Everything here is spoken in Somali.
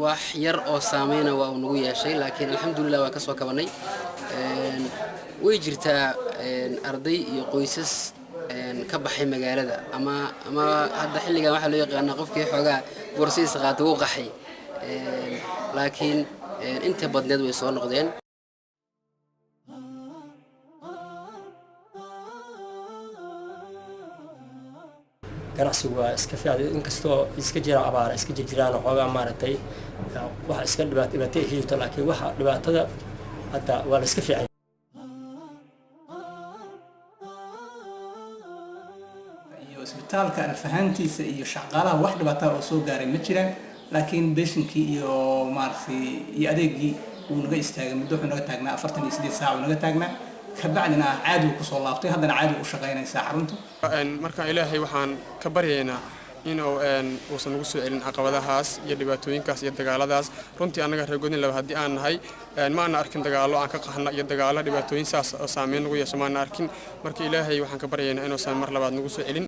Wax yar oo saameyna waa uu nagu yeeshay, laakiin alxamdulilah waan ka soo kabanay. Way jirtaa arday iyo qoysas ka baxay magaalada ama hadda xilligan waxaa loo yaqaanaa qofkii xoogaa boorsihiisa qaata wuu qaxay, laakiin inta badneed way soo noqdeen. Ganacsigu waa iska fiican, inkastoo iska jiraan abaara, iska jirjiraan xoogaa, maaragtay, waxa iska dhibaato ay ka jirto, laakiin waxa dhibaatada hadda waa la iska fiican. Iyo isbitaalka alfahaantiisa iyo shaqaalaha wax dhibaataa oo soo gaaray ma jiraan, laakiin patientkii iyo maaragtay iyo adeegii wuu naga istaagay. Muddo wuxuu naga taagnaa 48 saac uu naga taagnaa, kabacdina caadi uu kusoo laabtay. Haddana caadi u shaqaynaysaa xaruntu. Marka Ilaahay waxaan ka baryaynaa inuu uusan nagu soo celin caqabadahaas iyo dhibaatooyinkaas iyo dagaaladaas. Runtii annaga reer Godinlaba haddii aan nahay, ma ana arkin dagaallo aan ka qaxna iyo dagaallo dhibaatooyin saas oo saameyn nagu yeesho maana arkin. Marka Ilaahay waxaan ka baryaynaa inuusan mar labaad nagu soo celin.